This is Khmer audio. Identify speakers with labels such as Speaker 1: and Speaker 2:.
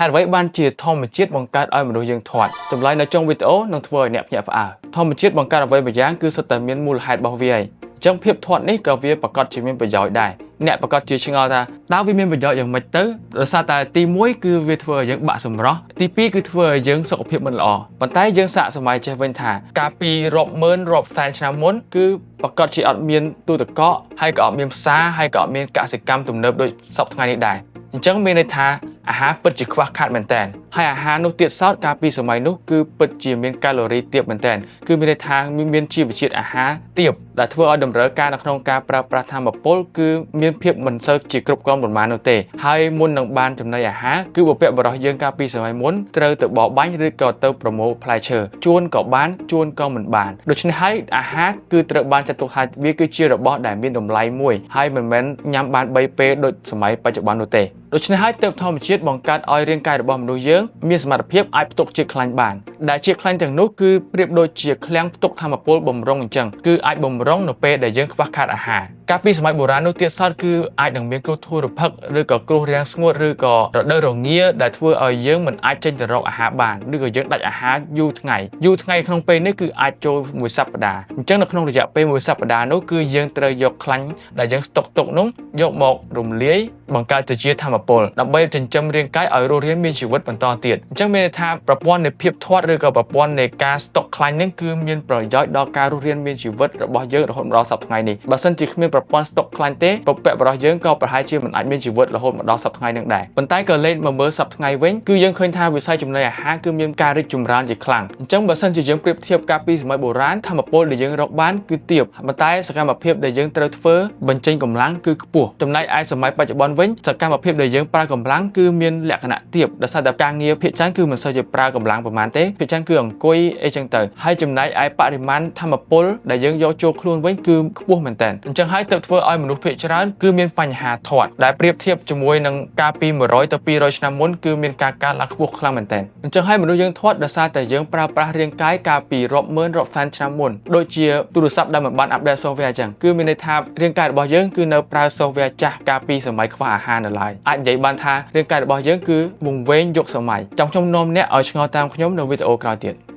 Speaker 1: ហេតុអ្វីបានជាធម្មជាតិបង្កើតឲ្យមនុស្សយើងធាត់ចម្លើយនៅចុងវីដេអូនឹងធ្វើឲ្យអ្នកភ្ញាក់ផ្អើលធម្មជាតិបង្កើតអ្វីមួយយ៉ាងគឺសុទ្ធតែមានមូលហេតុរបស់វាឯងអញ្ចឹងភាពធាត់នេះក៏វាប្រកាសជាមានប្រយោជន៍ដែរអ្នកប្រកាសជាឆ្ងល់ថាតើវាមានប្រយោជន៍យ៉ាងម៉េចទៅដោយសារតែទី1គឺវាធ្វើឲ្យយើងបាក់សម្រស់ទី2គឺធ្វើឲ្យយើងសុខភាពមិនល្អប៉ុន្តែយើងសាកសម័យចេះវិញថាកាលពីរាប់ម៉ឺនរាប់សែនឆ្នាំមុនគឺប្រកាសជាអត់មានទូទឹកកកហើយក៏អត់មានផ្សារហើយក៏អត់មានកសិកម្មទំនើបដូចសព្វថ្ងៃនេះដែរអញ្ចឹងមានន័យថាអាហារពិតជាខ្វះខាតមែនតើហើយអាហារនោះទៀតសោតកាលពីសម័យនោះគឺពិតជាមានកាឡូរីទាបមែនតើគឺមានន័យថាមានជីវជាតិអាហារទាបដែលធ្វើឲ្យតម្រូវការនៅក្នុងការប្រើប្រាស់ថាមពលគឺមានភាពមិនសូវជាគ្រប់គ្រាន់ប៉ុន្មាននោះទេហើយមុននឹងបានចំណីអាហារគឺបុព្វបុរសយើងកាលពីសម័យមុនត្រូវទៅបរបាញ់ឬក៏ទៅប្រមូលផ្លែឈើជួនក៏បានជួនក៏មិនបានដូច្នេះហើយអាហារគឺត្រូវបានចាត់ទុកថាវាគឺជារបស់ដែលមានតម្លៃមួយហើយមិនមែនញ៉ាំបាន3ពេលដូចសម័យបច្ចុប្បន្ននោះទេដូច្នេះហើយទើបធម្មជាតិបង្កើតឲ្យរាងកាយរបស់មនុស្សយើងមានសមត្ថភាពអាចផ្ទុកជាតិខ្លាញ់បានដែលជាតិខ្លាញ់ទាំងនោះគឺប្រៀបដូចជាឃ្លាំងផ្ទុកថាមពលបំរុងអញ្ចឹងគឺអាចបំរុងនៅពេលដែលយើងខ្វះខាតអាហារកាលពីសម័យបុរាណនោះទៀតសោតគឺអាចនឹងមានគ្រោះធុរភិក្សឬក៏គ្រោះរាំងស្ងួតឬក៏រដូវរងាដែលធ្វើឲ្យយើងមិនអាចចេញទៅរកអាហារបានឬក៏យើងដាច់អាហារយូរថ្ងៃយូរថ្ងៃក្នុងពេលនេះគឺអាចចូលមួយសប្តាហ៍អញ្ចឹងនៅក្នុងរយៈពេលមួយសប្តាហ៍នោះគឺយើងត្រូវយកខ្លាញ់ដែលយើងស្តុកទុកនោះយកមករំលាយបង្កើតទៅជាថាមពលដើម្បីចិញ្ចឹមរាងកាយឲ្យរស់រានមានជីវិតបន្តទៀតអញ្ចឹងមានន័យថាប្រព័ន្ធនៃភាពធាត់ឬក៏ប្រព័ន្ធនៃការស្តុកខ្លាញ់នេះគឺមានប្រយោជន៍ដល់ការរស់រានមានជីវិតរបស់យើងរហូតមកដល់សប្តាហ៍ថ្ងៃនេះបើសិនជាគ្មានប្រព័ន្ធស្តុកខ្លាញ់ទេបុព្វបុរសយើងក៏ប្រហែលជាមិនអាចមានជីវិតរហូតមកដល់សប្តាហ៍ថ្ងៃនេះដែរប៉ុន្តែក៏លេខមកមើលសប្តាហ៍ថ្ងៃវិញគឺយើងឃើញថាវិស័យចំណីអាហារគឺមានការរីកចម្រើនជាខ្លាំងអញ្ចឹងបើសិនជាយើងប្រៀបធៀបកាលពីសម័យបុរាណថាមពលដែលយើងរកបានគឺទាបប៉ុន្តែសកម្មភាពដែលយើងត្រូវធ្វើបញ្ចេញកម្លាំងគឺខ្ពស់ចំណែកឯសម័យបច្ចុប្បន្នវិញសកម្មភាពដែលយើងប្រើកម្លាំងគឺមានលក្ខណៈទាបដោយសារតែការងារភាគច្រើនគឺមិនសូវជាប្រើកម្លាំងប្រហែលទេភាគច្រើនគឺអង្គុយអីចឹងទៅហើយចំណែកឯបរិមាណថាមពលដែលយើងយកចូលខ្លួនវិញគឺខ្ពស់មែនតើអញ្ចឹងហើយទើបធ្វើឲ្យមនុស្សភាគច្រើនគឺមានបញ្ហាធាត់ដែលប្រៀបធៀបជាមួយនឹងកាលពី100ទៅ200ឆ្នាំមុនគឺមានការកើនឡើងខ្ពស់ខ្លាំងមែនតើអញ្ចឹងហើយមនុស្សយើងធាត់ដោយសារតែយើងប្រើប្រាស់រាងកាយកាលពីរាប់ម៉ឺនរាប់សែនឆ្នាំមុនដូចជាទូរស័ព្ទដែលមិនបាន update software អញ្ចឹងគឺមានន័យថារាងកាយរបស់យើងគឺនៅប្រើ software ចាស់កាលពីសម័យខ្វះអាហារនៅឡើយអាចនិយាយបានថារាងកាយរបស់យើងគឺវង្វេងយុគសម័យចង់ខ្ញុំនាំអ្នកឲ្យឆ្ងល់តាមខ្ញុំនៅវីដេអូក្រោយទៀត។